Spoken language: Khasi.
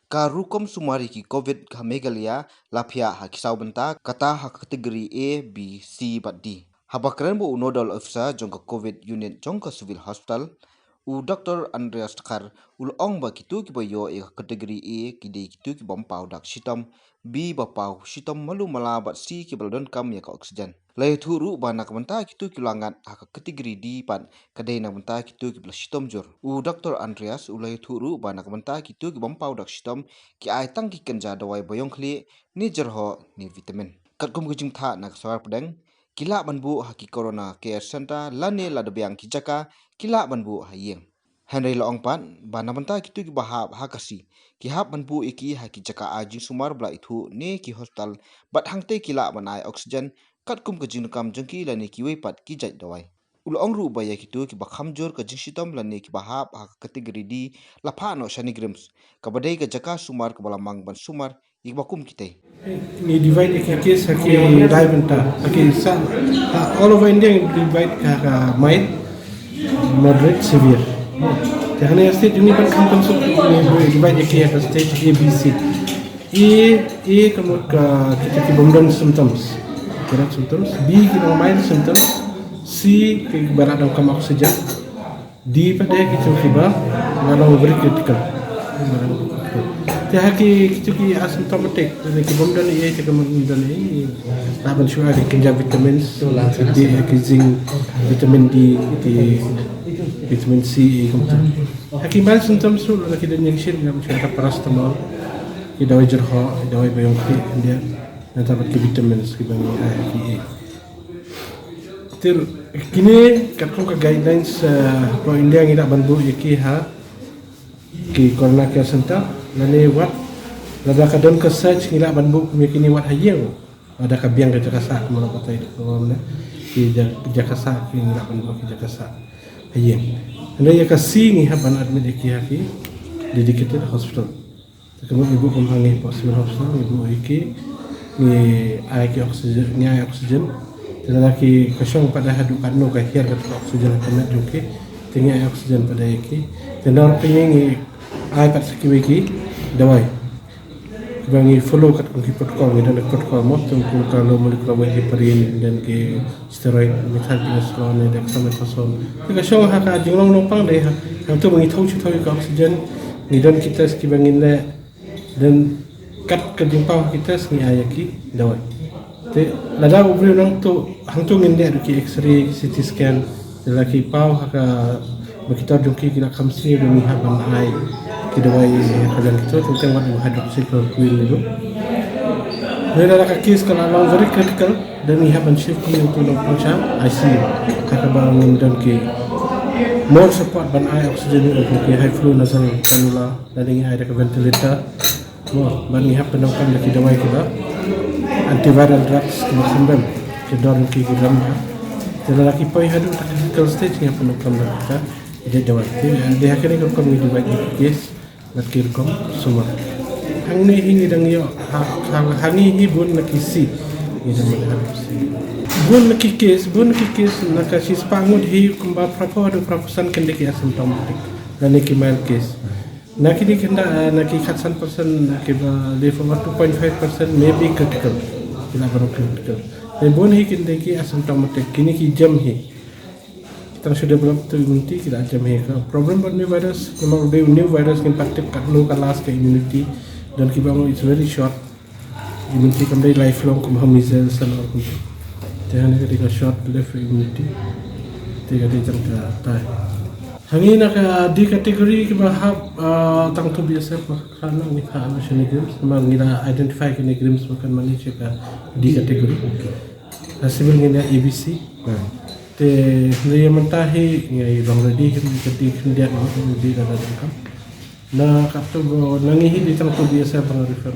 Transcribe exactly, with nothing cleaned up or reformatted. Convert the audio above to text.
Ka rukom sumar ïa ki Covid ha Meghalaya la phiah ha ki saw bynta, kata ha ka category A, B, C bad D. Haba kren bad u Nodal Officer jong ka Covid Unit jong ka Civil Hospital, u Doctor Andreas Dkhar, u la ong ba kito kiba ïoh ïa ka category A ki dei kito kiba ym paw dak shitom, B ba paw shitom malu mala bad C kiba la donkam ïa ka oxygen. La ïathuh ruh ba na ka bynta kito kiba la ngat ha ka category D pat ka dei na ka bynta kito kiba la shitom jur. U Doctor Andreas u la ïathuh ruh ba na ka bynta kito kiba ym paw dak shitom ki ai tang ki kynja dawai ba ïong khlieh ne jyrhoh ne vitamin. Katkum ka jingthoh na ka sorkar pdeng, ki lah ban buh ha ki Corona Care Center lane lada biang ki jaka ki lah ban buh ha ïing. Hynrei la ong pat ba na bynta kito kiba hap ha ka C, ki hap ban buh ïa ki ha ki jaka ai jingsumar ba la ithuh ne ki hospital, bad hangtei ki lah ban ai oxygen katkum ka jingdonkam jong ki lane kiwei pat ki jait dawai. U la ong ruh ba ïa kito kiba kham jur ka jingshitom lane kiba hap ha ka category D la phah noh sha NEIGRIHMS, kaba dei ka jaka sumar kaba la mang ban sumar ïa kiba kum kitei. Ngi divide ïa ki case ha ki lai bynta, ha ki sa, ha all over India ngi divide ha ka mild, moderate, severe. Te hangne stage jong ngi ban khamtam suk ngi divide ïa ki ha ka stage A, B, C. A, A ka mut ka kita ki bym don symptoms. Ki don symptoms. B ki don mild symptoms. C ki ba la donkam oxygen. D pat de ki jong kiba la long very critical. Te ha ki, ki jong ki asymptomatic, ne ki bym don ei, te ki bym don ei, la ban shu ai ki kynja vitamins, D, ki zinc, vitamin D, ki vitamin C, e kumta. Ha ki mild symptoms ruh, la ki don ïing shin, la ban shu ai paracetamol, ki dawai jyrhoh, ki dawai ba ïong khlieh, nangta pat ki vitamins kiba ngi ai ha ki ei. Te kine katkum ka guidelines, eh, ba India ngi lah ban buh ïa ki ha ki Corona Care Center lane wat, lada ka don ka surge ngi lah ban buh kum ïa kine wat ha ïing. Lada ka biang ka jaka sah, kumno ka tai, kumno ne, ki ja-, jaka sah ki ngi lah ban buh ki jaka sah ha ïing. Hynrei ïa ka C ngi hap ban admit ïa ki ha ki dedicated hospital. Te ka mut ngi buh kum ha ngi hapoh Civil Hospital, ngi buh ïa ki, ngi ai ki oxygen, ngi ai oxygen. Te lada ki ka shong pat da haduh katno ka hiar kata ka oxygen ha ka met jong ki, te ngi ai oxygen pat da ïa ki. Te nangta ngi, ngi ai pat sa kiwei ki dawai. Kiba ngi follow katkum ki protocol, ngi don ki protocol mo, kum ka low molecular weight heparin, don ki steroid, methylprednisolone, dexamethasone. Te ka shong ha ka jinglong nongpang dei ha, hangto ba ngi thew shu thew ïa ka oxygen, ngi don ki test kiba ngin leh, don kat ka jingpaw ki test ngi ai ïa ki dawai. Te lada u briew nangto, hangto ngin leh ruh ki X-ray, ki C T scan, te la ki paw ha ka ba ki tor jong ki ki la kham sniew ba ngi hap ban ai ki dawai ha ka liang kito, teng teng wat u hydroxychloroquine ruh. Lada ka case ka la long very critical, then ngi hap ban shift ki to nongpang sha I C U. Ha kaba ngin don ki more support ban ai oxygen ïa ki high flow nasal cannula, lada ngi ai da ka ventilator. Mo, ban ngi hap ban donkam da ki dawai kiba antiviral drugs kiba khyndem, ki dor ki ki dam ha. Te lada ki poi haduh ta critical stage ngi hap ban donkam da kita ki dawai. Te dei ha kane ka rukom ngi divide ïa ki case bad ki rukom sumar. Hangne hi ngi dang ïoh ha, ha, hangne hi bun na ki C. Ngi dang ïoh ha C. Bun na ki case, bun na ki case na ka shispah ngut hi kumba phraphew haduh phraphew san kine ki asymptomatic lane ki mild case. Na kine ki hynda, eh, na ki khatsan percent, na kiba leh over two point five percent maybe critical. Ki lah ban long critical. Te bun hi kine ki asymptomatic, kine ki jem hi. Tang shu develop to immunity ki la jem hi. Ka problem bad new virus, namar u dei u new virus ngim pat tip katno ka last ka immunity. Don kiba ong it's very short. Immunity kam dei lifelong kum ha measles and all kumta. Te hangne ka dei ka short lived immunity. Te ka dei tang ka tai. Hangne na ka D category kiba hap, ah, tang to B S F ba ka nang ngi ka ano sha NEIGRIHMS, namar ngi la identify ka NEIGRIHMS ba kan manage ka D category. Na civil ngi na A B C. Te hynrei mynta hi ngi long ready, ka D khyndiat ngi ready ka da kam. Na kato ba na ngi hi dei tang to B S F ba nga refer.